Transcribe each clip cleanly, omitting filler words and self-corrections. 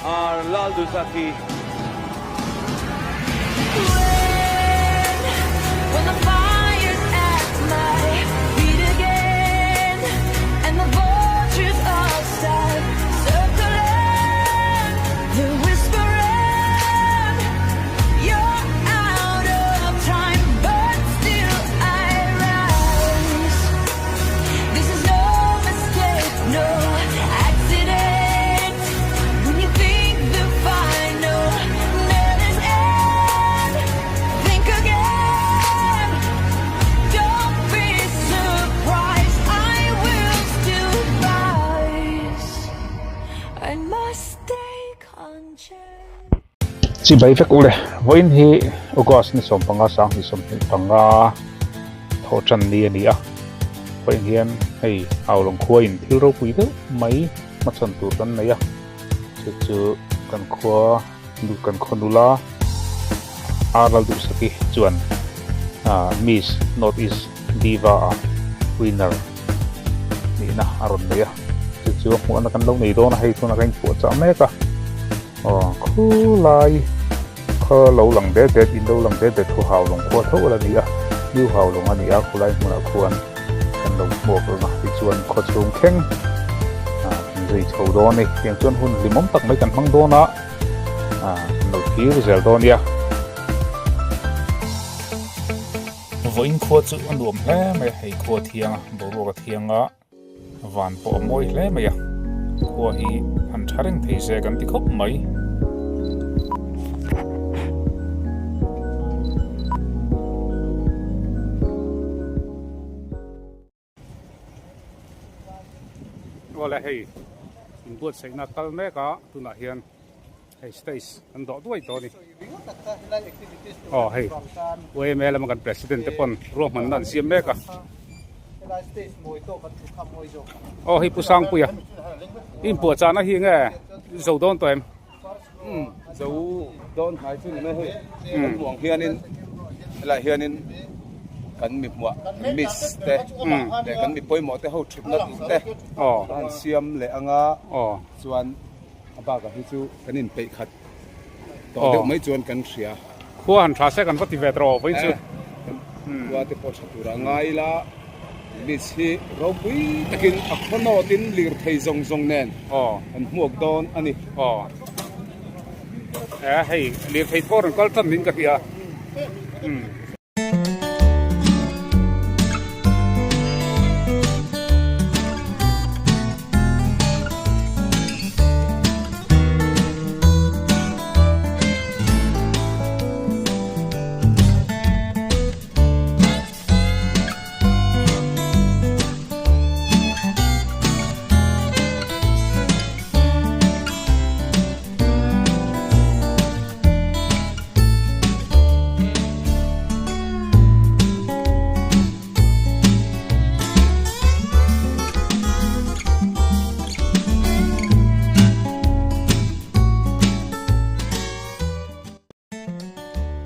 R Lalduhsaki. Chibai vek ule vawiin hi August ni 15 2025 thawh tan ni a ni a vawiin hian hei Aulawng khua in thil ropui deuh mai hmachhawn tur kan nei a. Chu chu kan khua nu kan khaw nula R Lalduhsaki chuan ah Miss North East Diva ah winner nihna a rawn nei a chu chu a hmuhna kan lo nei dawn a hei tunah ka inpuahchah mek a aw khulai khaw lo lang det det in lo lang det det thu Haulawng khua tho a la ni a New Haulawng a ni a khulai hmunah khuan. Kan lo hmuak reng a tichuan khaw chhung thleng ah kan zui chho dawn a ni tiang chuan hun hlimawm tak mai kan hmang dawn a ah kan lo thlir zel dawn nia. Vawiin khua chu a nuam hle mai a hei khua thiang a boruak a thiang a van pawh a mawi hle mai a khua hi han tha reng thei se kan ti khawp mai. Awle hei inbuatsaihna kal mek a tunah hian hei stage an dawh duai tawh a ni aw hei yma lama kan president te pawn ruahmanna an siam mek a aw hei pu Sangpuia inpuahchahna hi nge zo dawn tawh em. Umm zo dawn hnai chu ni mai hei kan hmuh ang hianin helaiah hianin kan mi hmuah miss te leh kan mi pawimawh te ho thutna tur te a han siam leh anga chuan a bakah hi chu kan inpeih khat tawh deuh mai chuan kan hria. Khua han tha se kan va ti ve tawh vawiin chu. Khua te pawh tha tur a ngai ila miss hi ropui takin a khaw nawtin lirthei zawng zawng nen an hmuak dawn a ni. Aw hei lirthei thawr an kal tan niin ka hria.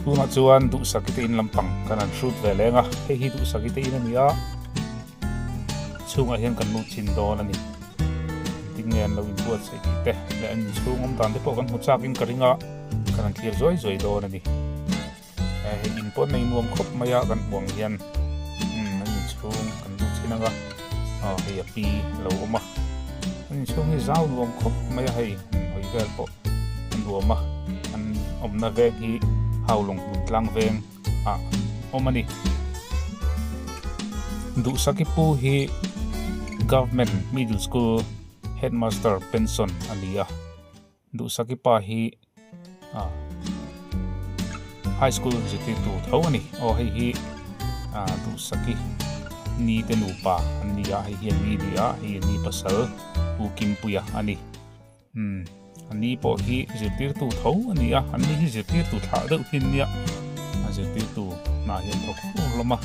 Tunah chuan Duhsaki te in lampang kan han hrut ve leng a, hei hi Duhsaki te in a ni a, chhungah hian kan lut chin dawn a ni. Engtin nge an lo inbuatsaih tih te leh an inchhung awm dan te pawh kan hmu chak in ka ring a, kan han thlir zuai zuai dawn a ni. Hei in pawh nei nuam khawp mai a kan hmuh ang hian umm an inchhung kan lut chin ang a aw hei a pi a lo awm a an inchhung hi zau nuam khawp mai a hei an hawi vel pawh a nuam a an awmna veng hi Haulawng hmun tlang veng ah awm a ni. Duhsaki pu hi Government Middle School Headmaster pension a ni a. Duhsaki pa hi ah high school zirtirtu tho a ni. Aw hei hi ah Duhsaki ni te nupa an ni a, hei hi a ni ni a, hei a ni pasal Pu Kimpuia a ni. Umm a ni pawh hi zirtirtu tho a ni a, an ni hi zirtirtu thlah deuh hi an nia, a zirtirtu hnah hi an thawk fur hlawm a.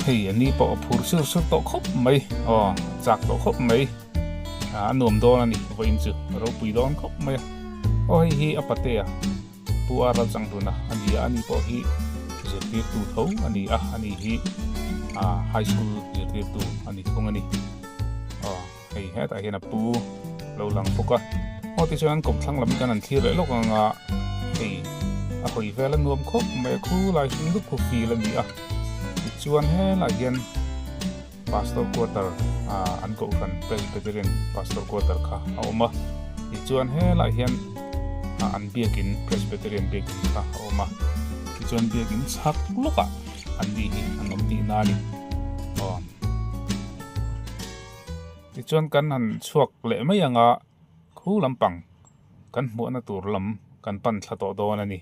Hei a ni pawh a phur sur sur tawh khawp mai, aw a chak tawh khawp mai. A nuam dawn a ni vawiin chu a ropui dawn khawp mai a aw hei hi a patea pu a ral chang hlun a a ni a ani pawh hi zirtirtu tho a ni a ani hi ah high school zirtirtu a ni thung a ni aw hei hetah hian a pu lo lang bawk a. Aw tichuan an kawmthlang lam hian an thlir leh lawk ang a, hei a hawi vel a nuam khawp mai a, khu lai hring dup khu fil a ni a, tichuan helaiah hian Pastor quarter ah an kohhran Presbyterian Pastor quarter kha a awm a, tichuan helaiah hian an biakin Presbyterian biakin kha a awm a, tichuan biakin chhak lawkah an ni hi an awm tihna a ni. Aw. Tichuan kan han chhuak leh mai ang a, khu lampang kan hmuahna tur lam kan pan thla tawh dawn a ni.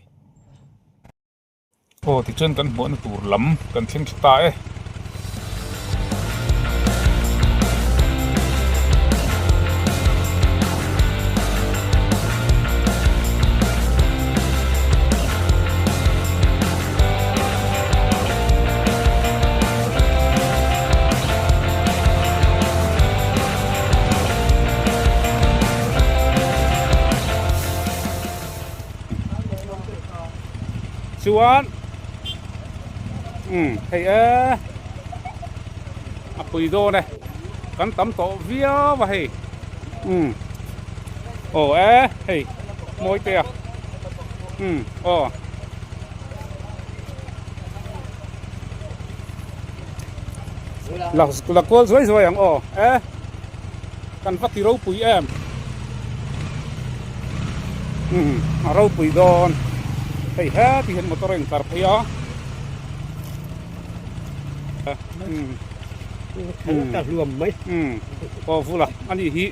Aw tichuan kan hmuahna tur lam kan thleng thla ta e. Chuan umm hei e a pui dawn e kan tam tawh viau a hei umm aw e hei mawi te a umm aw. La kual zuai zuai ang aw e kan va ti ropui em umm a ropui dawn hei heti hian motor a intlar phei a umm umm aw vula ani hi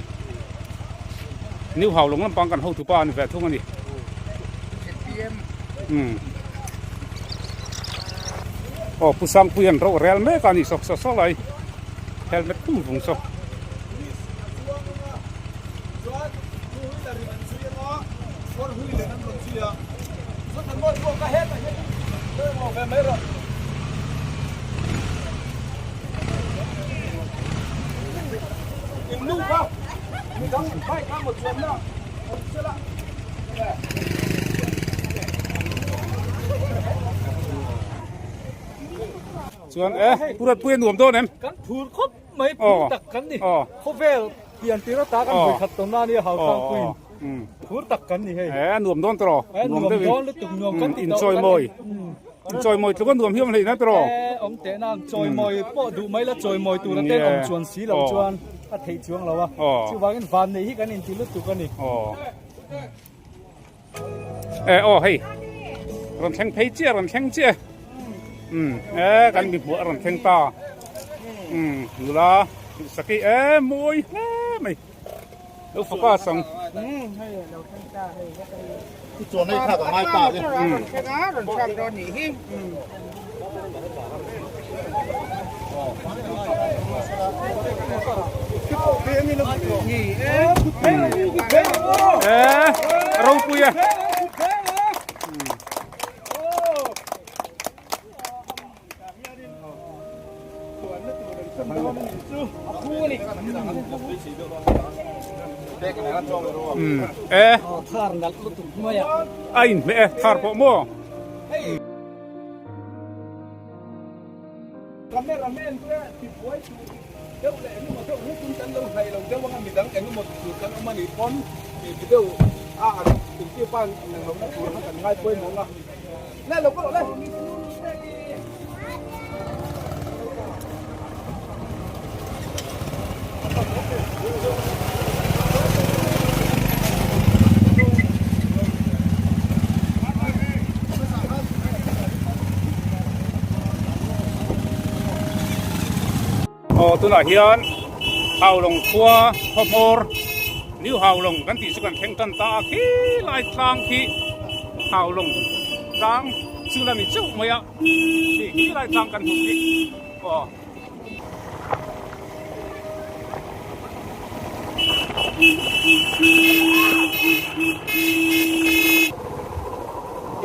new haulawng lampang kan hotupa a ni ve thung a ni umm. Aw Pu Sangpui an rauh rel mek a ni sawk sawk sawk lai helmet khum vung sawk. Chuan e purat pui a nuam dawn em? Kan phur khawp mai phur tak kan ni. Khawvel pian tir ata kan vui khat tawn na nia hau tlang puiin phur tak kan ni hei. E a nuam dawn tawh E nuam dawn lutuk nuam kan ti tawh. Inchawi mawi. Inchawi mawi tluk a nuam hiam hleih na tawh. E awm teh na chawi mawi pawh duh mai la chawi mawi tur aten awm chuan si lo chuan a theih chuang lo a. Chuvangin van neih hi kan inti lutuk a ni. E aw hei rawn thleng phei chiah rawn thleng chiah um e kan mi hmuh a rawn thleng ta um nula saki e mawi hle mai lo faka sang E ropui a. E a inhmeh e thar pawh maw. Cameraman te tibuai tur deuh leh engemaw deuh hlek in kan lo hnaih lo deuh anga midang engemaw ti tur kan awm a nih pawn tih ti deuh a an intir pa nang lohna tur kha kan ngai pawimawh ang a le lo kawh le. Aw tunah hian Haulawng khua khawhmawr New Haulawng kan tih chu kan thleng tan ta a khi lai tlang khi Haulawng tlang chu la ni chauh mai a khi khi lai tlang kan hmuh khi aw.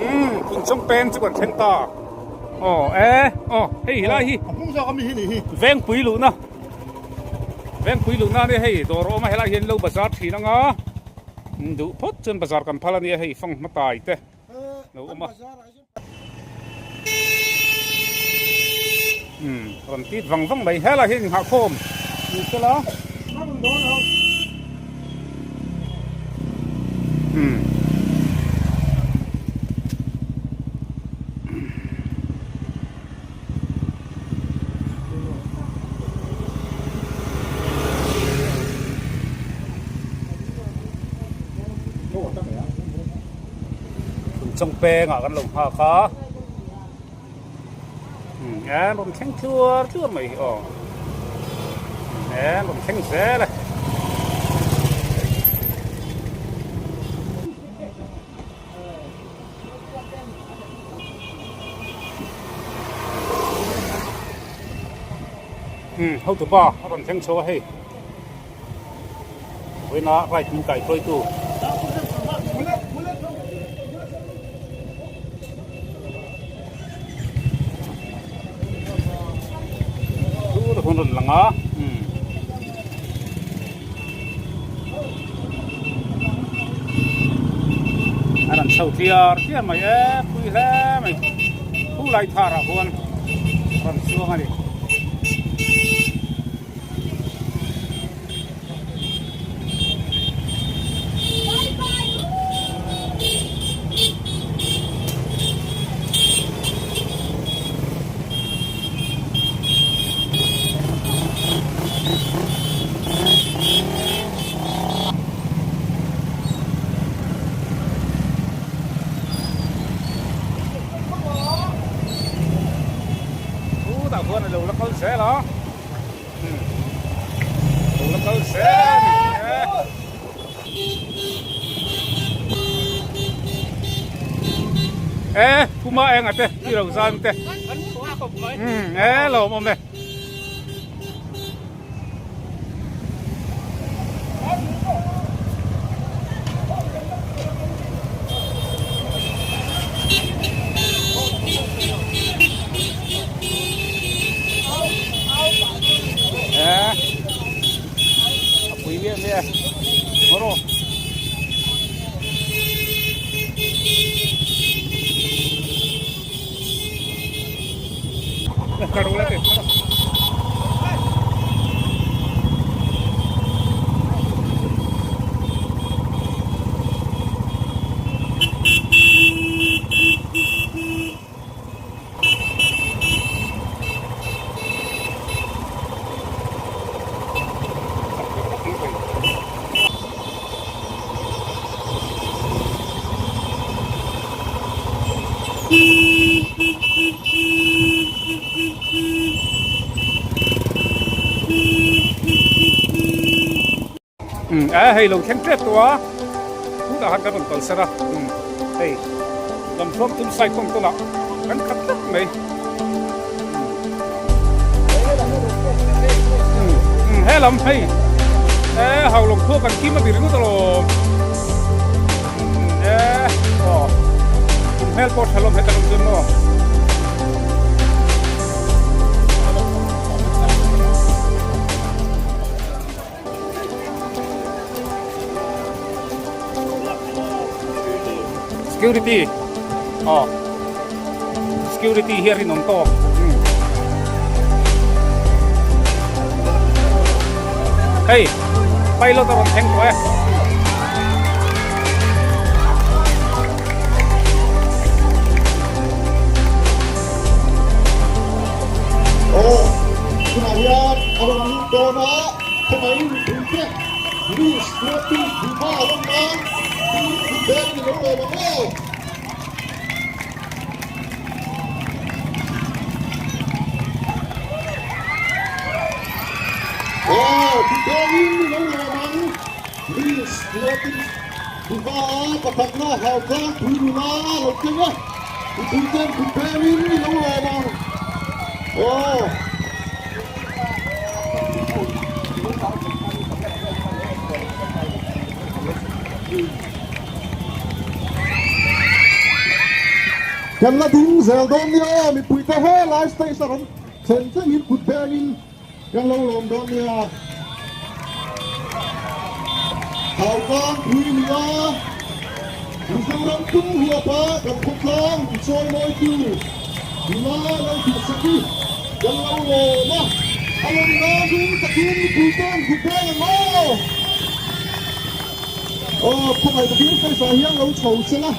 Umm phun chawng peng chu kan thleng ta aw e aw hei helai hi vengpui luhna vengpui luhna ania hei dawr a awm a helai hian lo bazar thin anga duh phawt chuan bazar kan phal ania hei fanghma tai te lo awm a. Umm rawn tit vang vang mai helai hian inghahkhawm ni sela. Umm. Chawng pengah kan lo nghak a umm rawn thleng tluar tluar mai hi aw umm rawn thleng zel e. Umm hotu pa a rawn thleng chho a hei vawiina ride min kai hruaitu. Chu hun rawn lang a umm. An rawn chho tliar tliar mai e pui hle mai thu lai thar ah khuan rawn chuang a ni. Chutah khuan a lo la kal zel a lo la kal zel a ni e e thuma enga te i lo zan te e lawm awm e. A pui miah miah e maw rawh. A hei lo thleng tep tawh a tunah khan kan rawn kal san a hei lamthuam tum side kawng tawnah kan khat tlat mai he lam hei e haulawng khua kan kim a ni ringawt alawm e aw kum hmel pawh tha lawm he kan awm chuan maw. Security aw security hi a rinawm tawk hei pilot a rawn thleng tawh e. Aw tunah hian a rawn lut dawn a khawmai mipuite Miss Ruati Diva a awm a tiin kut beng in lo lawm ang aw. Aw kut beng in lo lawm ang Miss Ruati Diva pakhatna Hautlang pui nula lo keng a mipuiten kut beng in lo lawm ang aw. Kan la ding zel dawn nia aw mipuite helai stage a rawn thlen thlengin kut bengin kan lo lawm dawn nia. Hautlang pui nia Mizoram tum huapa kan khawtlang chawimawitu nula lo duhsak hi kan lo lawm a, a lawm nan ring takin mipui ten kut beng ang aw. Aw khawngaih takin stage ah hian lo chho sela.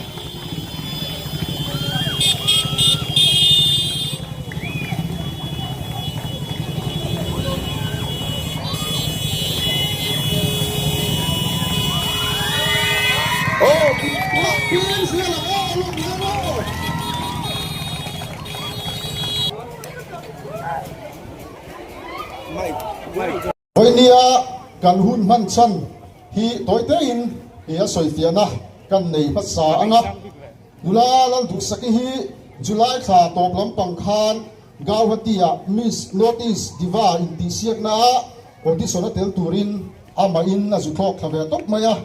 Aw piang zel ang aw alawm hian aw. Vawinia kan hun hman chhan hi tawi tein i a sawifiahna kan nei hmasa ang a. Nula Lalduhsaki hi July thla tawp lampang khan Gauhati-ah Miss North East Diva intihsiaknaah audition a tel turin amahin a zu thlawk thla ve tawp mai a.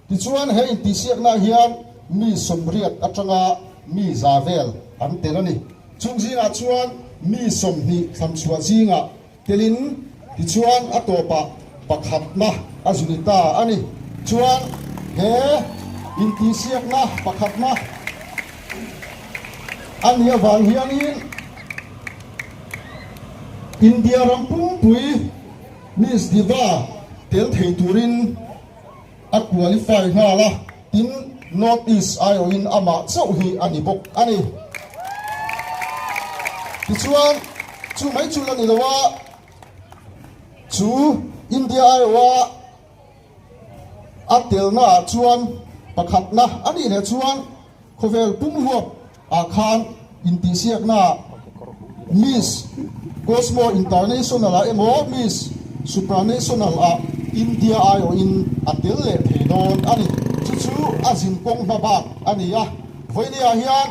Tichuan he intihsiaknaah hian mi 80 atanga mi za vel an tel a ni. Chung zingah chuan mi 20 thlanchhuah zingah telin tichuan a tawpah pakhatna a zu ni ta a ni. Chuan he intihsiakna pakhatna a nih avang hianin India ram pumpui Miss Diva tel thei turin A qualify nghal a, tin North East aiawhin amah chauh hi a ni bawk a ni. Tichuan, chu mai chu la ni lo a, chu India aiawha a telna ah chuan pakhatna a nih leh chuan khawvel pum huap ah khan intihsiakna ah Miss Cosmo International ah emaw Miss Supranational ah India aiawhin a tel leh thei dawn a ni. Chu chu a zin kawng hma bak a ni a. Vawinia hian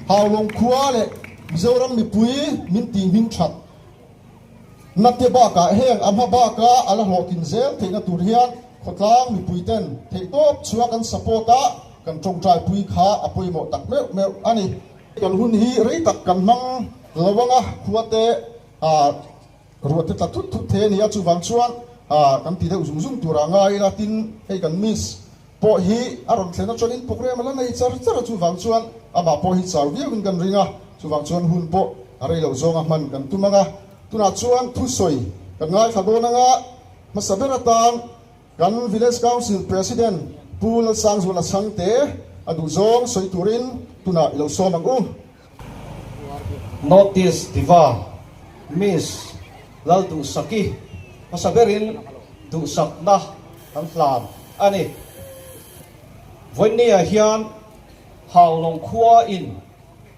Haulawng khua leh Mizoram mipui min tih hming that na te bakah heng a hma baka a la hlawhtlin zel theihna tur hian khawtlang mipui ten theihtawp chhuah kan support a, kan tawngtai pui kha a pawimawh tak meuh meuh a ni. Kan hun hi rei tak kan hmang lo ang a, khua te ruah te tla thut thut thei a ni a, chuvang chuan kan ti deuh zung zung tur ah ngai ila tin hei kan miss pawh hi a rawn thlen atangin program a la nei char char a, chuvang chuan amah pawh hi chau viauin kan ring a, chuvang chuan hun pawh a rei loh zawnga hman kan tum ang a, tunah chuan thusawi kan ngaithla dawn ang a, hmasa ber atan kan Village Council President Pu Lalsangzuala Chhangte a duh zawng sawi turin tunah i lo sawm ang u. North East Diva Miss Lalduhsaki hmasa berin duhsakna an hlan a ni. Vawinia hian Haulawng khua in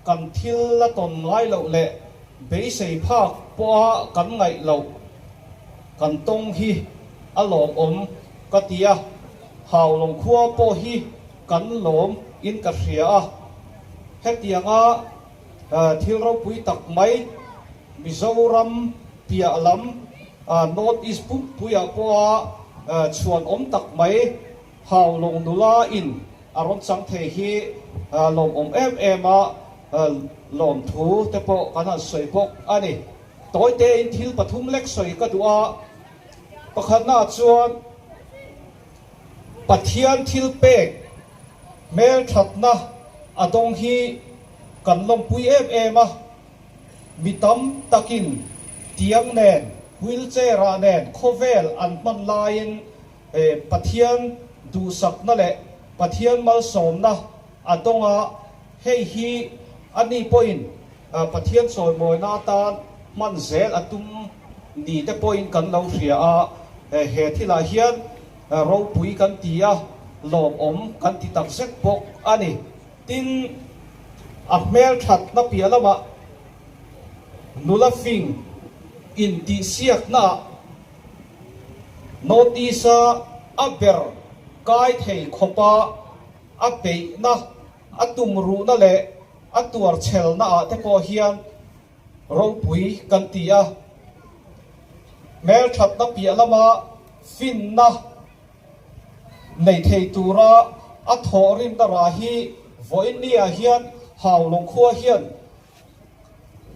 kan thil la tawn ngai loh leh beisei phak pawha kan ngaih loh kan tawng hi a lawmawm ka ti a, Haulawng khua pawh hi kan lawm in ka hria a. Hetianga thil ropui tak mai Mizoram piah lam North East pumpuiah pawha chhuan awm tak mai Haulawng nula in a rawn chang thei hi lawmawm em em a, lawmthu te pawh kan han sawi bawk a ni. Tawite in thil pathum lek sawi ka duh a, pakhatna chuan Pathian thil pek hmelthatna a dawng hi kan lawmpui em em a, mi tam takin tiang nen, wheelchair ah nen khawvel an hman laiin Pathian duhsakna leh Pathian malsawmna a dawng a, hei hi a ni pawhin Pathian chawimawina atan hman zel a tum ni te pawhin kan lo hria a, he thilah hian ropui kan ti a, lawmawm kan ti tak zet bawk a ni. Tin, a hmelthatna piah lamah nula fing intihsiaknaah notice-a a ber kai thei khawpa a beihna, a tumruhna leh a tuar chhelna ah te pawh hian ropui kan ti a, hmelthatna piah lama finna nei thei tura a thawhrimna rah hi vawiin ah hian Haulawng khua hian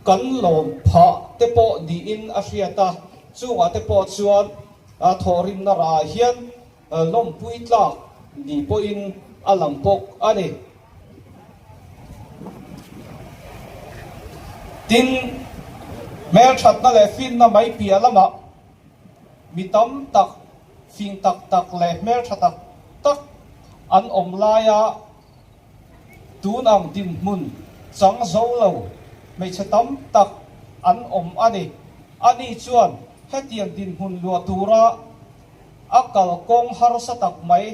kan lawm phah te pawh niin a hriat a, chungah te pawh chuan a thawhrimna rah ah hian lawmpui tlak ni pawhin a lang bawk a ni. Tin, hmelthatna leh finna mai piah lamah mi tam tak, fing tak tak leh hmeltha tak. tak an awm laia tun ang dinhmun chang zo lo hmeichhe tam tak an awm a ni. Ani chuan hetiang dinhmun luah tura a kalkawng harsa tak mai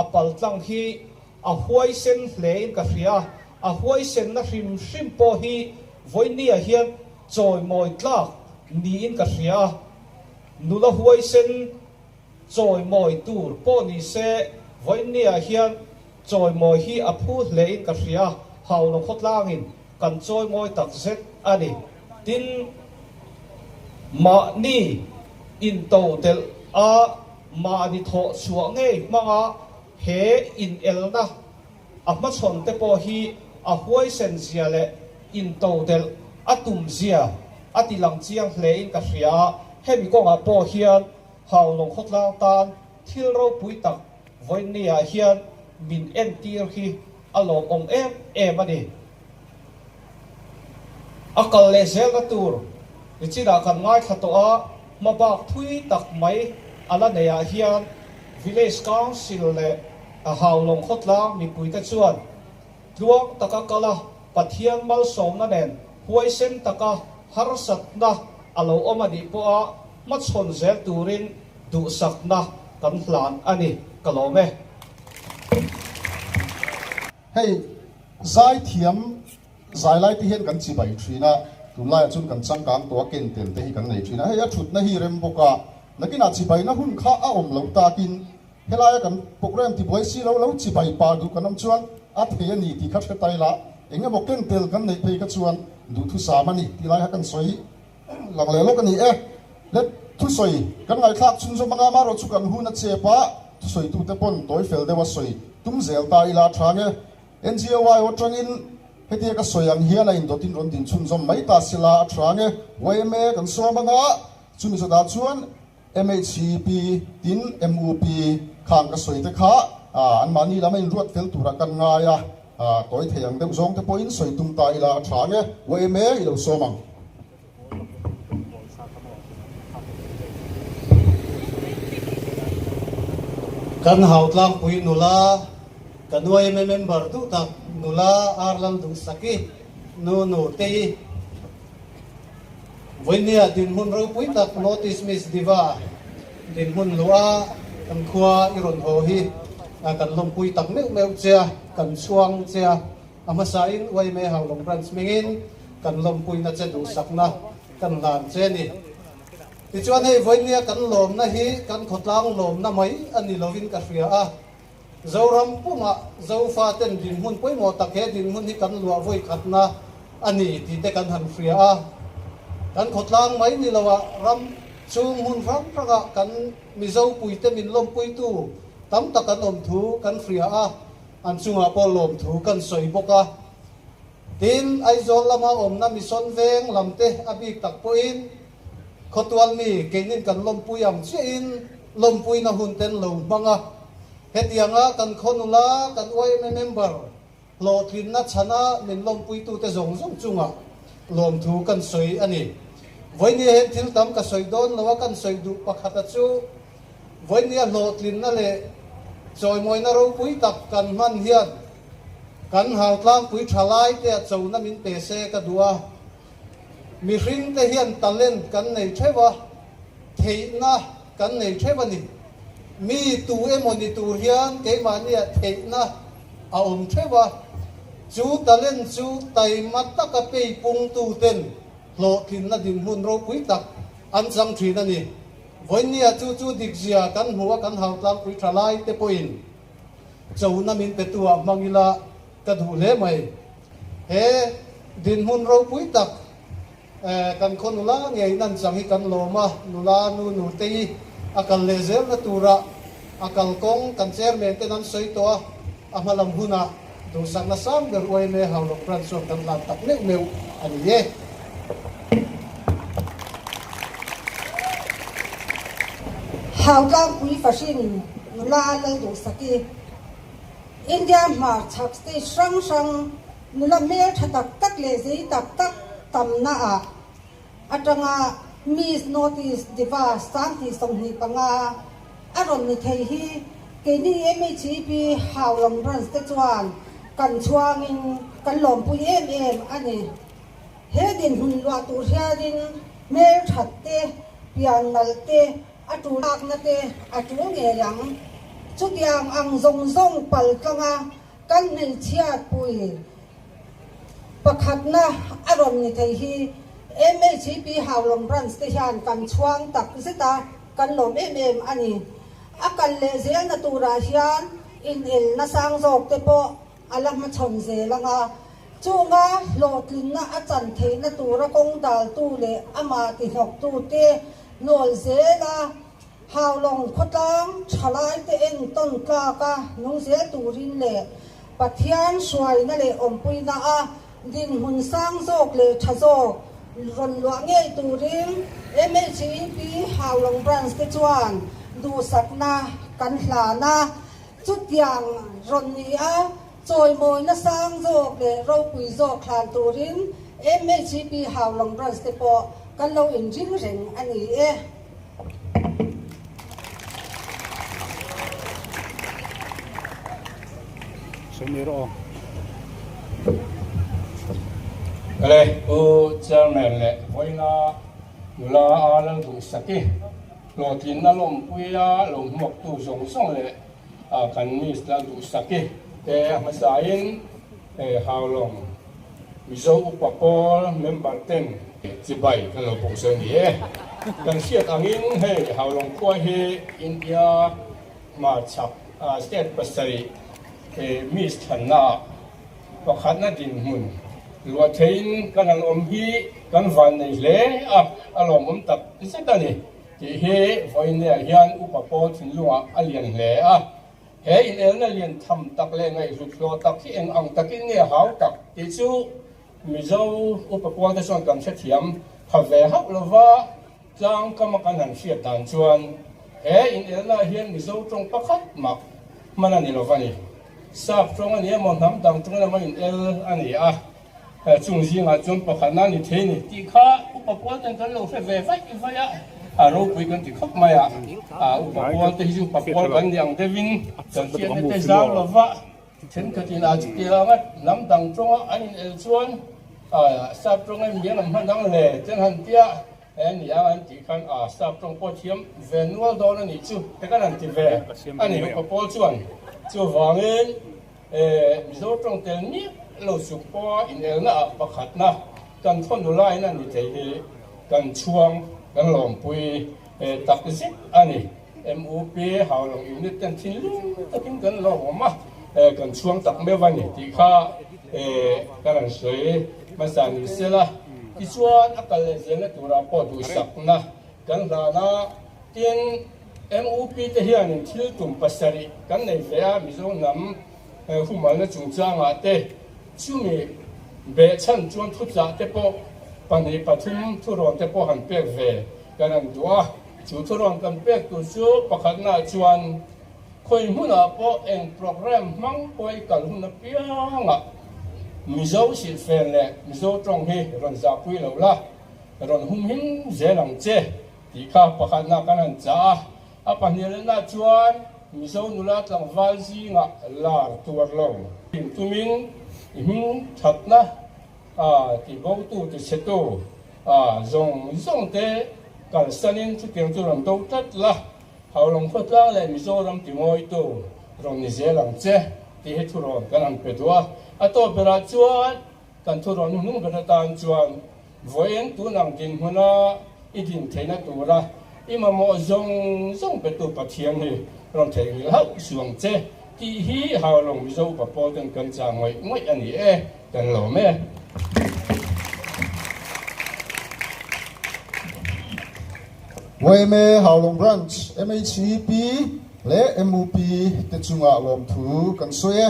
a paltlang hi a huaisen hlein ka hria. A huaisenna hrim hrim pawh hi vawinia hian chawimawi tlak niin ka hria a. Nula huaisen chawimawi tur pawh ni se vawinia hian chawimawi hi a phu hlein ka hria a, Haulawng khawtlangin kan chawimawi tak zet a ni. Tin, mahni intodelh a mahni thawh chhuah ngei hmanga he inelna A hmachhawn te pawh hi a huaisen zia leh intodelh a tum zia a ti lang chiang hlein ka hria a, hemi kawngah pawh hian Haulawng khawtlang tan thil ropui tak vawiinniah hian min entir hi a lawmawm em em a ni. A kal leh zelna tur nichinah kan ngaithla tawh a, hmabak thui tak mai a la neihah hian Village Council leh Haulawng khawtlang mipuite chuan tluang taka kal a, Pathian malsawmna nen huaisen taka harsatna a lo awm a nih pawha hmachhawn zel turin duhsakna kan hlan a ni, ka lawm e. Hei zaithiam zai lai te hian kan chibai thin a, tunlaiah chuan kan changkang tawh a ken tel te hi kan nei thin a, hei a thutna hi rem bawk a, nakinah chibaina hun kha a awm loh takin helaia kan program tibuai si lo lo chibai pa duh kan awm chuan a thei a ni tih kha hre tai la, eng emaw ken tel kan neih phei kha chuan duhthusam a ni tih lai kha kan sawi lang leh lawk a ni e. Le thusawi kan ngaihthlak chhunzawm anga amaherawh chu kan hun a chep a, thusawitute pawn tawi fel deuh a sawi tum zel ta ila a tha nge. NGOI atangin hetia ka sawi ang hian a indawtin rawn din chhunzawm mai ta sila a tha nge. Yma kan sawm anga chumi zawtah chuan MHCP tin MUP khang ka sawi te kha anmahni lama inruat fel turah kan ngai a, tawi thei ang deuh zawng te pawhin sawi tum ta ila a tha nge. Yma i lo sawm ang. Kan hautlangpui nula, kan yma member duh tak nula Arlal Duhsaki nu Nutei vawinia dinhmun ropui tak Notice Miss Diva dinhmun luah kan khua i rawn haw hi kan lawmpui tak meuh meuh che a, kan chhuang che a. A hmasain yma Haulawng Branch hmingin kan lawmpuina che duhsakna kan hlan che a ni. Tichuan hei vawinia kan lawmna hi kan khawtlang lawmna mai a ni lovin ka hria a, Zoram pumah Zofaten dinhmun pawimawh tak he dinhmun hi kan luah vawi khatna a ni tih te kan han hria a. Kan khawtlang mai ni loah ram chhung hmun hrang hrangah kan Mizo puite min lawmpuitu tam tak an awm thu kan hria a. An chungah pawh lawmthu kan sawi bawk a. Tin, Aizawl lama awmna Mission veng lamte a bik tak pawhin khawtual mi keinin kan lawmpui ang chiahin lawmpuina hun ten lo hmang a. Hetianga kan khaw nula, kan yma member hlawhtlinna chhana min lawmpuitute zawng zawng chungah lawmthu kan sawi a ni. Vawinia hian thil tam ka sawi dawn lo a, kan sawi duh pakhata chu Vawinia hlawhtlinna leh chawimawina ropui tak kan hman hian kan hautlangpui tha lai te a chona min pe se ka duh a. Mihring te hian talent kan nei theuh a, theihna kan nei theuh a ni. Mi tu emaw ni tur hian keimahnia theihna a awm theuh a, chu talent chu taima taka peipungtu ten hlawhtlinna dinhmun ropui tak an chang thin a ni. Vawinia chu chu dikzia kan hmu a kan hautlangpui tha lai te pawhin chona min petu ah hmang ila ka duh hle mai. He dinhmun ropui tak kan khaw nula ngei nan chang hi kan lawm a, nula nu Nutei a kal leh zelna turah a kalkawng kan chairman ten an sawi tawh a, a hmalam hunah Duhsakna sang ber yma Haulawng Branch chuan kan hlan tak meuh meuh a ni e. Hautlangpui Fahrin nula Lalduhsaki, India hmarchhak state hrang hrang nula hmeltha tak tak leh zei tak tak tamna ah atanga Miss North East Diva 2025 a rawn ni thei hi. Keini MHEP Haulawng Branch te chuan kan chhuangin kan lawmpui em em a ni. He dinhmun luah tur hianin hmelthat te, pian nalh te, a tul lakna te a tul ngei ang. Chutiang ang zawng zawng pal tlanga kan hmeichhiatpui pakhatna a rawn ni thei hi MHEP Haulawng Branch te hian kan chhuang tak zet a, kan lawm em em a ni. A kal leh zelna turah hian inelna sang zawk te pawh a la hmachhawn zel ang a, chunga hlawhtlinna a chan theihna tura kawng daltu leh amah tihnawktu te nawl zel a, Haulawng khawtlang thalaite entawn tlaka nung zel turin leh Pathian hruaina leh awmpuina a dinhmun sang zawk leh tha zawk rawn luah ngei turin MHEP Haulawng Branch te chuan duhsakna kan hlan a. Chutiang rawn ni a, chawimawina sang zawk leh ropui zawk hlan turin MHEP Haulawng Branch te pawh kan lo inring reng a ni e. Kale Pu Chairman leh vawiina nula a Lalduhsaki hlawhtlinna lawmpuia lo hmuaktu zawng zawng leh kan Miss Lalduhsaki te a hmasain Haulawng Mizo Upa Pawl member ten chibai kan lo pawh sawi ni e. Kan hriat angin hei Haulawng khua hi India hmarchhak state pasarih Miss thlanna pakhatna dinhmun luah theiin kan han awm hi kan vannei hle a, a lawmawm tak zet a ni tih hi vawiinneah hian Upa Pawl thinlungah a lian hle a. He inelna lian tham tak leh ngaihhlut hlawh tak hi eng ang takin nge hau tak tih chu Mizo Upa Pawl te chuan kan hrethiam pha ve hauh lova, Tlang kama kan han hriat dan chuan he inelnaah hian Mizo tawng pakhat mah hman a ni lo va ni. Sap tawng a ni emaw hnam dang tawng emaw inel a ni a, chung zingah chuan pakhatna a ni thei ni tih kha upa pawl ten kan lo hre ve vaih vaih a, a ropui kan ti khawp mai a. Upa pawl te hi chu upa pawl kan ni ang deuhin kan hriatna te zau lo va, thenkhatin a chutiang anga hnam dang tawnga an inel chuan sap tawng em lian ang hman ang le ten han tia. He ni a an tih khan a sap tawng pawh thiam ve nual dawn a nih chu te kan han ti ve a ni. Upa Pawl chuan chuvangin Mizo tawng tel miah lo suk pawha inelna ah pakhatna kan thawn laiin a ni thei hi kan chhuang kan lawmpui tak zet a ni. MUP Haulawng Unit ten thinlung takin kan lawm a, kan chhuang tak meuh a ni tih kha kan han sawi hmasa ni sela. Tichuan a kal leh zelna turah pawh duhsakna kan hlan a, tin MUP te hianin thil tum pasarih kan nei ve a, Mizo hnam humalna chungchangah te chumi behchhan chuan thuchah te pawh pahnih pathum thurawn te pawh han pek ve kan han duh a. Chu thurawn kan pek tur chu pakhatnaah chuan khawi hmunah pawh eng programme hmang pawh i kal hun apiangah Mizo silhfen leh Mizo tawng hi rawn zahpui lo la, rawn humhim zel ang che tih kha pakhatna kan han chah a. A pahnihlehnaah chuan Mizo nula tlangval zingah lar tuar lo tumin i hming thatna A tibotu tichhetu a zawng zawng te kalsanin chutiang chu rawn do tlat la, Haulawng khawtlang leh Mizoram tingawitu rawn ni zel ang che tih hi thurawn kan han pe duh a. A tawp berah chuan kan thurawn hnung ber atan chuan vawiin tun ang dinhmuna i din theihna tura i mamawh zawng zawng petu Pathian hi rawn theihnghilh hauh suh ang che tih hi Haulawng Mizo upa pawl ten kan chah ngawih ngawih a ni e. Kan lawm e. YMA Haulawng Branch, MHEP leh MUP te chungah lawmthu kan sawi e.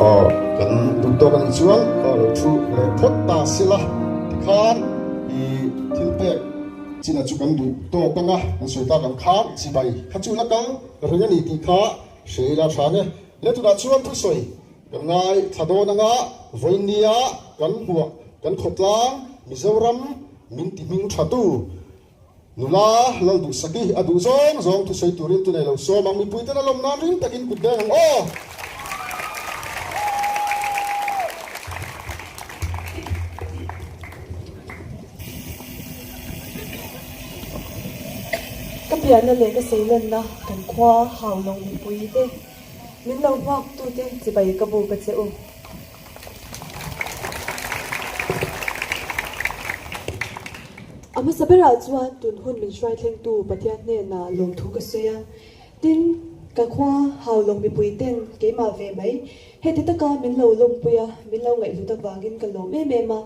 Aw, kan duh tawk a nih chuan ka lo thu leh phawt ta sela tikhan i thil pek china chu kan duh tawk anga kan sawi tak ang khan chibai kha chu la kal reng a ni tih kha hre ila tha nge. Le tunah chuan thusawi kan ngai thla dawn anga vawinia kan hmuah kan khawtlang Mizoram min ti hming tha tu Nula Lalduhsaki a duh zawng zawng thusawi turin tu nei lo sawm ang mipui ten a lawm nan ring takin kut deng ang aw. Ka pianna leh ka seilenna kan khua hau lo mipui te min lo nghak tute chibai ka bu ka che u. A hmasa berah chuan tun hun min hruai thlengtu Pathian hnenah lawmthu ka sawi a, tin, ka khua hau lo mipui ten keimah ve mai heti taka min lo lawmpui a, min lo ngaihhlut avangin ka lawm em em a.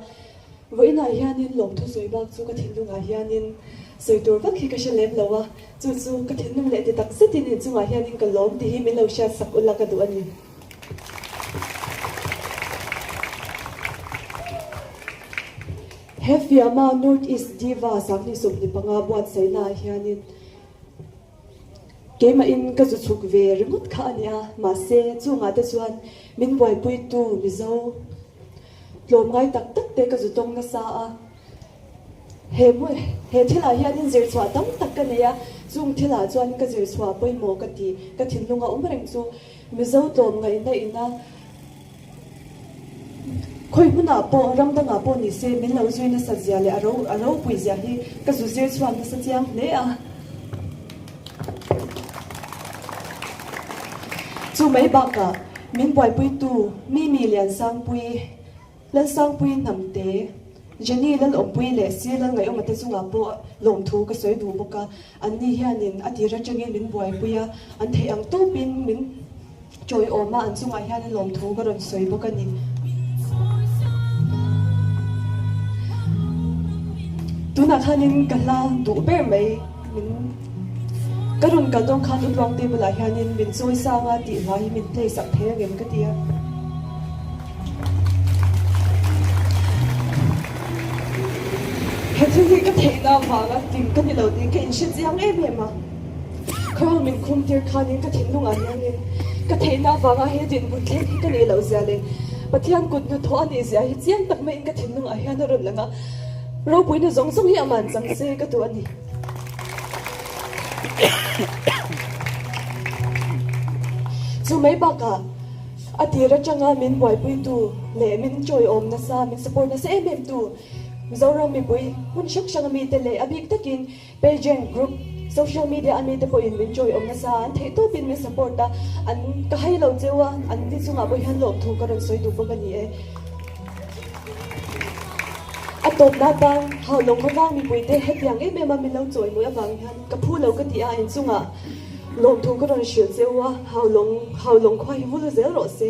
Vawiinah hianin lawmthu sawi bak chu ka thinlungah hianin sawi tur vak hi ka hre lem lo a, chu chu ka thinlung leh ti tak zetin inchungah hianin ka lawm tih hi min lo hriatsak ula ka duh a ni. He fiama North East Diva 2025 buatsaihna ah hianin keimahin ka zu chhuk ve ringawt kha a ni a, mahse chungah te chuan min buaipuitu Mizo tlawmngai tak tak te ka zu tawng nasa a. He hmun, he thilah hianin zirchhuah tam tak ka nei a, chung thilah chuan ka zirchhuah pawimawh ka ti, ka thinlung a awm reng chu Mizo tlawmngaihna ina khawi hmunah pawh ram dangah pawh ni se min lo zui nasat zia leh a ro a ropui zia hi ka zu zir chhuak nasa chiang hle a. Chu mai bakah min buaipuitu Mimi Liansangpui, Lalsangpui Hnamte, Jenny Lalawmpui leh Sir Lalngaihawma te chungah pawh lawmthu ka sawi duh bawk a, anni hianin a tir atangin min buaipui a, an theih ang tawpin min chawiawm a, an chungah hianin lawmthu ka rawn sawi bawk a ni. Tunah khanin ka hla duh ber mai min ka rawn kal dawn khan Utluang table ah hianin min chawi sang a tih hla hi min play sak thei angem ka ti a. He thil hi ka theihna avanga ding ka ni lo tih ka inhre chiang em em a. Khaw min khum tir khanin ka thinlungah hianin ka theihna avanga he dinhmun thleng hi ka nih loh zia leh Pathian kut hnathawh a nih zia hi chiang tak maiin ka thinlungah hian a rawn lang a. Ropuina zawng zawng hi a man chang se ka duh a ni. Chu mai bakah A tir atanga min buaipuitu leh min chawiawm nasa, min support nasa em em tu Mizoram mipui hmun hrang hrang mite leh a bik takin pageant group, social media a mite pawhin min chawiawm nasa, an theih tawpin min support a, an ka hai lo cheu a, an ni chungah pawh hian lawmthu ka rawn sawi duh bawk a ni e. A tawpna atan Haulawng khawvang mipuite hetiang em em a min lo chawimawi avang hian ka phu lo ka ti a, inchungah Lawmthu ka rawn hrilh che u a, Haulawng, Haulawng khua hi vul zel rawh se.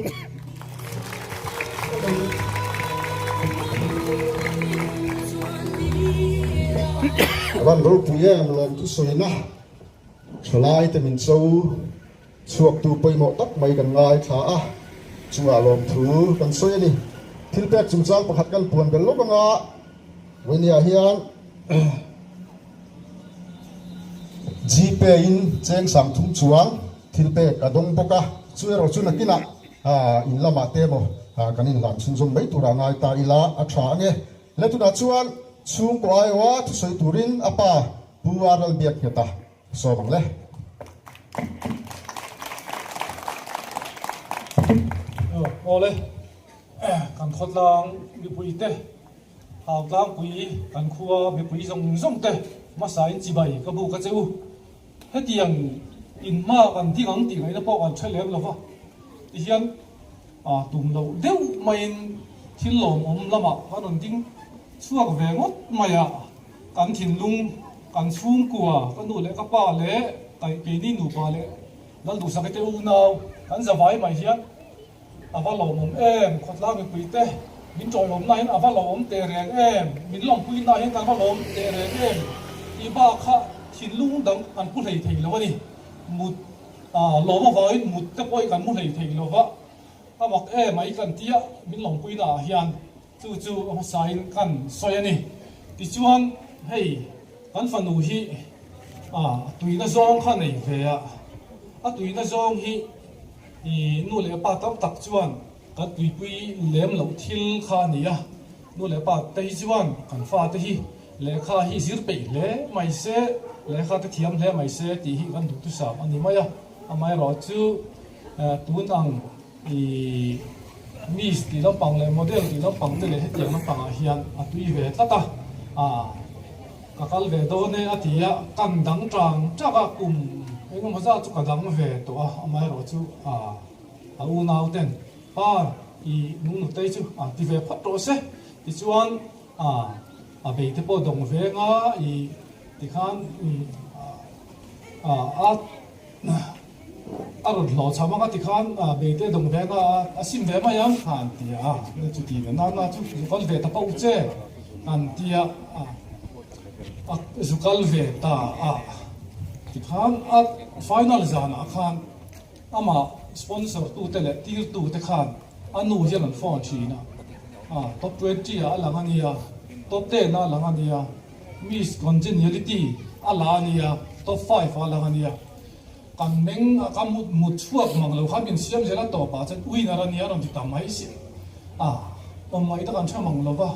Ran ropui em lawmthu sawina thalai te min cho chhuaktu pawimawh tak mai kan ngaithla a, chungah lawmthu kan sawi a ni. Thil pek chungchang pakhat kan puan bel lawk anga Vawiniah hian Gpay in cheng sang thum chuang thil pek a dawng bawk a, chu erawh chu nakinah in lamah te emaw kan inhlan chhunzawm mai turah ngai ta ila a tha ange. Le tunah chuan chhungkaw aiawha thusawi turin a pa Pu Arnold Biakngheta sawm ang le. Aw le, kan khawtlang mipuite Hau tlangpui kan khua mipui zawng zawng te hmasain chibai ka buk a che u. Hetiang in hma kan ding ang tih ngaihna pawh kan hre lem lo va, tihian tum loh deuh maiin thil lawmawm lamah kan rawn ding chhuak ve ngawt mai a, kan thinlung, kan chhungkua, ka nu leh ka pa leh keini nupa leh Lalduhsaki te unau kan zavai mai hian A va lawmawm em, khawtlang mipui te min tawlawmna hian a va lawmawm teh reng em, min lawmpuina hian kan va lawm teh reng em tih bak kha thinlung dang kan pu hlei thei lo a ni. Mut lawm avangin mut te pawh hi kan mu hlei thei lo va. A mak em ai kan tia min lawmpuina ah hian chu chu a hmasain kan sawi a ni. Tichuan hei kan fanu hi a tuina zawng kha nei ve a, a tuina zawng hi i nu leh pa tam tak chuan kan tuipui lem loh thil kha a ni a, nu leh pa te hi chuan kan fate hi lehkha hi zir peih hle mai se, lehkha te thiam hle mai se tih hi kan duhthusam a ni mai a, amaherawhchu Tun ang i miss tih lampang leh model tih lampang te leh hetiang lampang ah hian a tui ve tlat a, ah ka kal ve dawn e a ti a, kan dang tang tak a, kum engemaw zat chu ka dang ve tawh a, amaherawh chu ah a unau ten pa i nunutei chu a ti ve phawt tawh se tichuan ah a bei te pawh dawng veng a i tikhan ah a. A rawn hlawh chham ang a ti khan beite dawng ve nga a sim ve mai ang kha an ti a, chuti ve na na chu zu kal ve ta pauh che an ti a, a zu kal ve ta a ti khan a final zanah khan amah sponsor tute leh tirtute khan a nu hian an phone thin a, top 20 ah a lang a nia, top 10 ah a lang a nia. Miss Congeniality a la a nia, top 5 a lang a nia. Kan meng a ka mut mut chhuak mang lo kha min siam zel a tawp ah chuan winner a nia a rawn ti ta mai si a, awm ngaih tak an hre mang lo va,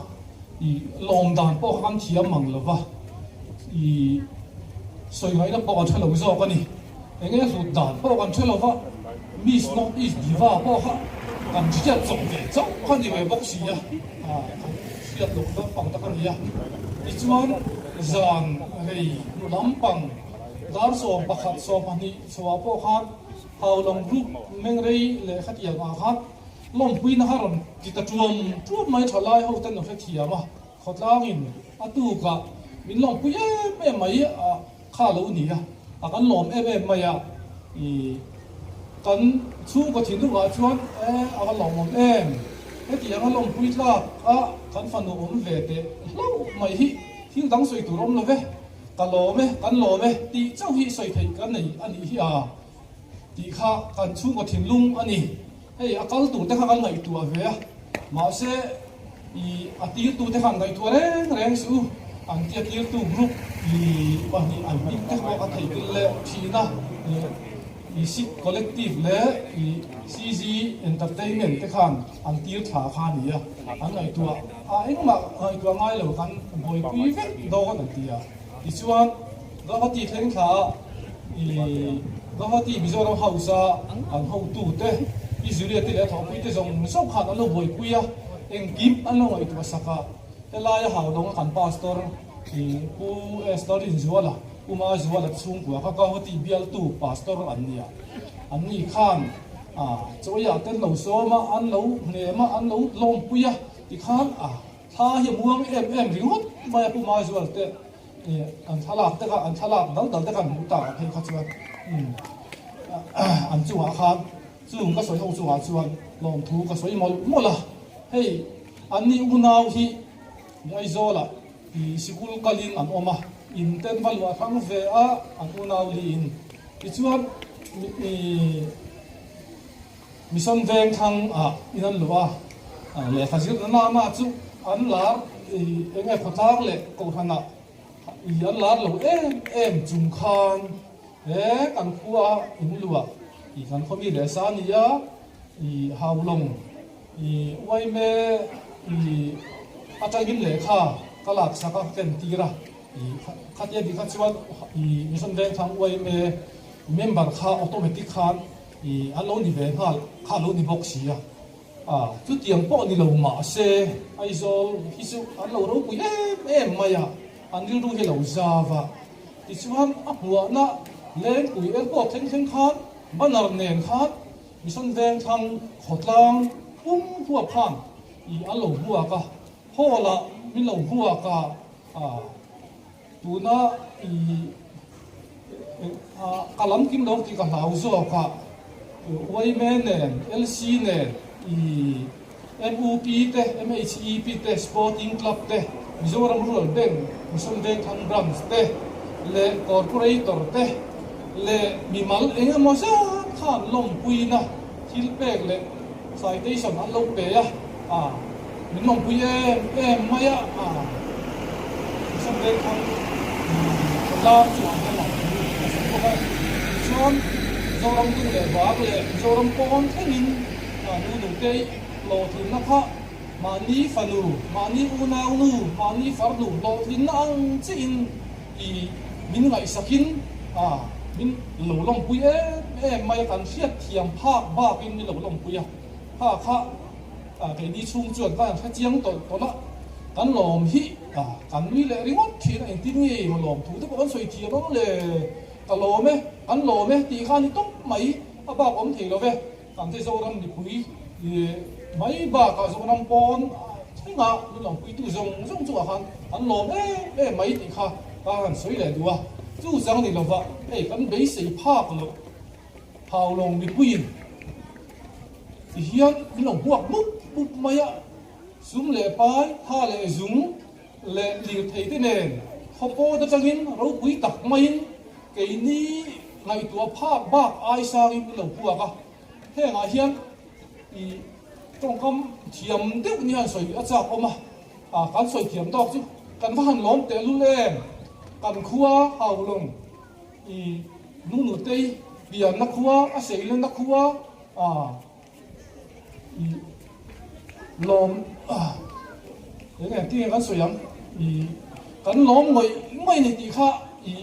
i lawm dan pawh kha kan thiam mang lo va, i sawi ngaihna pawh kan hre lo zawk a ni. Enge hlut dan pawh kan hre lo va, Miss North East Diva pawh kha kan hriat chawp ve chauh kha ni ve bawk si a, kan hriat loh lampang tak a ni a. Tichuan zan rei hnu lampang dar 11 20 chhuah pawh khan Haulawng Group mengrei leh khatiang ah khan lawmpuina kha rawn ti ta tuam tuam mai tha lai ho ten an hrethiam a, khawtlangin a tukah min lawmpui em em mai a. Kha lo ni a, a kan lawm em em mai a, i kan chhungkaw thinlungah chuan e a va lawmawm em, hetiang a lawmpui tlak a kan fanu awm ve teh hlauh mai hi thil dang sawi tur awm lo ve, ka lawm e, kan lawm e tih chauh hi sawi theih ka nei a nih hi a tih kha kan chhungkaw thinlung a ni. Hei a kal tur te kha kan ngaihtuah ve a, mahse i a tirtu te khan ngaihtuah reng reng suh u, an tia tirtu group i pahnih an hming te pawh ka theihpilh leh thin a, i Sikh Collective leh i CZ Entertainment te khan an tir thla kha a ni a, an ngaihtuah a engmah ngaihtuah ngai lo kan buaipui vek dawn an ti a, tichuan Guwahati thleng thla ah i Guwahati Mizoram House a an hotu te Israel te leh a thawhpui te zawng zawng khan an lo buaipui a, engkim an lo ngaihtuah sak a, helai a Haulawng a kan Pastor i Pu Esther Rinzuala, Pu Mazuala te chhungkua kha Guwahati bialtu Pastor an ni a, an ni khan a chawiah te an lo sawm a, an lo hnem a, an lo lawmpui a, tikhan a thla hi a muang em em ringawt mai a Pu Mazuala te. An thlalak te kha, an thlalak dal dal te kha an hmuh tak ah phei kha chuan an chungah khan chung ka sawi ho chungah chuan lawmthu ka sawi mawlh mawlh a, hei an ni unau hi Aizawl ah i sikul kalin an awm a, in ten va luah hrang ve a an unau liin tichuan i Mission veng thlang ah in an luh a, lehkha zirna nana chu an lar i eng nge khawtlang leh kohhran ah i an lar lo em em chung khan he kan khua in luh ah i kan khaw mi leh sa a ni a, i Haulawng i Uaime i atangin lehkha ka lak sak a ka ken tir a, i khatia dik kha chuan i Mission veng thlang Uaime member kha automatic khan I an lo ni ve nghal kha a lo ni bawk si a, a chutiang pawh ni lo mah se Aizawl hi chu an lo ropui em em mai a, an rilru hi a lo zau a, tichuan a hmuahna Lengpui airport thleng thleng khan banner nen khan Mission Vengthlang khawtlang pum huap khan i an lo hmuak a, hall ah min lo hmuak a, a. Tuna i ka lam kim lo tih ka hlau zawk a, Uaime nen, LC nen, i MUP te, MHEP te, Sporting Club te, Mizoram Rural Bank, Mission Vengthlang Branch te leh Corporator te leh mimal eng emaw zat khan lawmpuina thil pek leh. Citation an lo pe a, a min lawmpui em em mai a, a Mission Vengthlang khawtlang chungah hian lawmthu a sawi bawk a. Tichuan Mizoram dung leh vang leh Mizoram pawn thlengin nu nute hlawhtlinna kha mahni fanu, mahni unau nu, mahni farnu hlawhtlinna ang chiahin i min ngaihsakin a min lo lawmpui em em mai a, kan hriat thiam phak bakin min lo lawmpui a, kha kha keini chhung chuan ka han hre chiang tawlh tawlh a, kan lawm hi kan nui leh ringawt thin a, engtin nge maw lawm thu te pawh kan sawi thiam ang le, ka lawm e, kan lawm e tih kha a ni tawp mai, a bak awm thei lo ve. Kan Mizoram mipui mai bakah Zoram pawn thlengah min lawmpuitu zawng zawng chungah khan an lawm em em mai tih kha ka han sawi leh duh a. Chu chang ni lova hei kan beisei phak loh Haulawng mipuiin ti hian min lo hmuak mup mup mai a, sum leh pai, tha leh zung leh lirthei te nen khawpawt atangin ropui tak maiin Keini ngaihtuah phak bak ai sangin min lo puak a, hengah hian i tawngkam thiam deuh ni han sawi a chak awm a, kan sawi thiam tawk chu kan va han lawm tehlul em, kan khua Haulawng i Nunutei pianna khua a seilenna khua i lawm eng eng tinge kan sawi ang i kan lawm ngawih ngawih ni tih kha i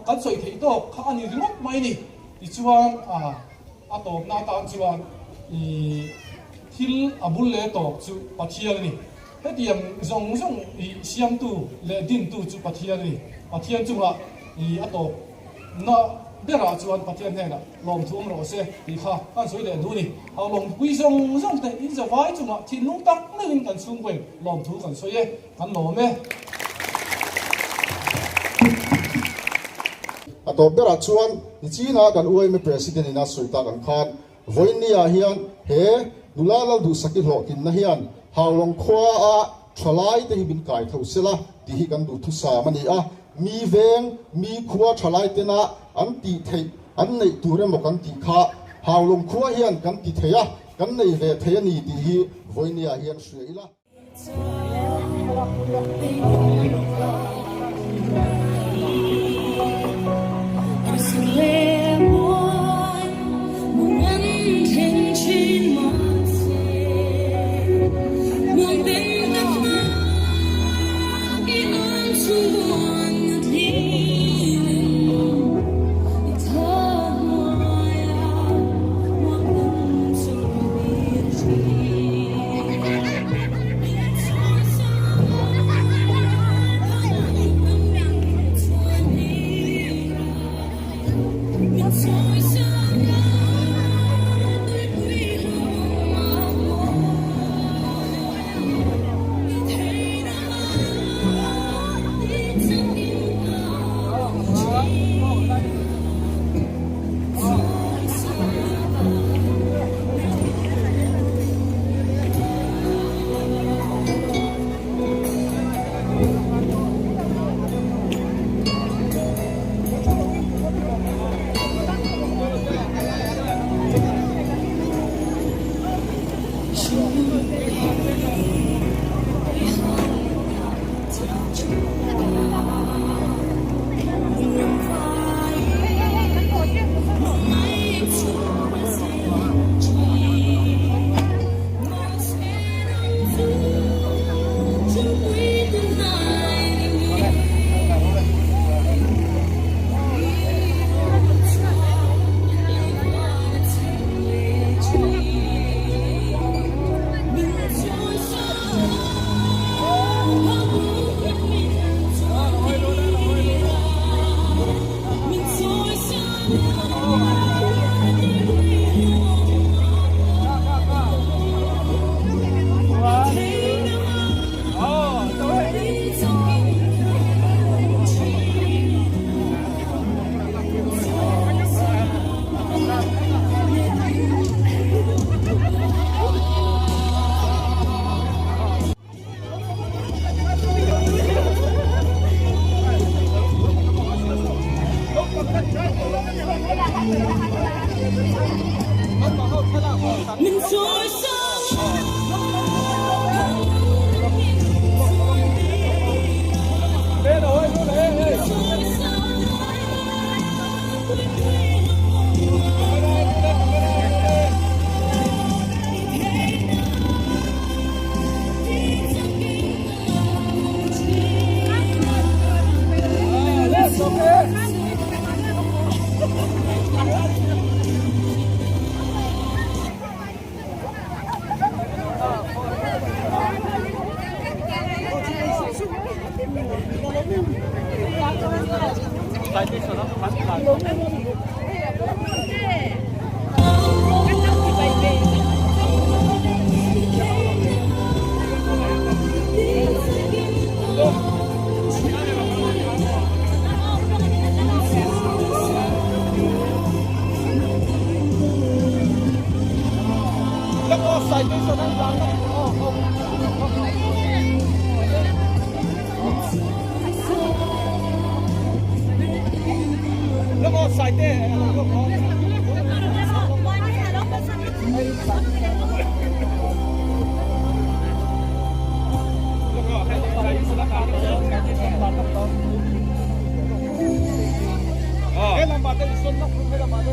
kan sawi theih tawk kha a ni ringawt mai ni tichuan a tawpna atan chuan i thil a bul leh tawk chu Pathian a ni hetiang zawng zawng i siamtu leh dintu chu Pathian a ni Pathian chungah i a tawp na berah chuan Pathian hnenah lawmthu awm rawh se tih kha kan sawi leh duh a ni. Hau lawmpui zawng zawng te in zavai chungah thinlung tak meuhin kan chhungkaw lawmthu kan sawi e, kan lawm e. A tawp berah chuan Nichina kan UIMA President in a sawi tak ang khan Vawiinni-ah hian he nula Lalduhsaki hlawhtlinna hian Haulawng khua a thalai te hi min kai tho sela tih hi kan duhthusam a ni a. Mi veng, mi khua thalai tena an tih theih, an neih tur emaw kan tih kha Haulawng khua hian kan ti thei a, kan nei ve thei a ni tih hi Vawiinni-ah hian hria ila.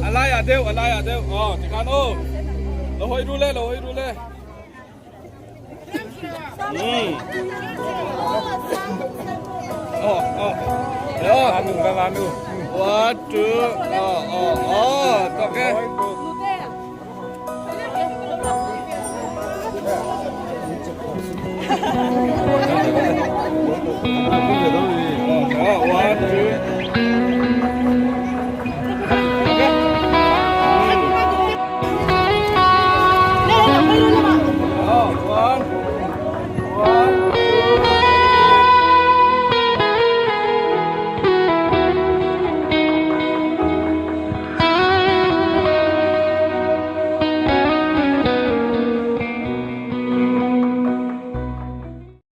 A laiah deuh a laiah deuh aw tikhan aw lo hawi ru le lo hawi ru le aw aw aw one two aw aw aw tawk e.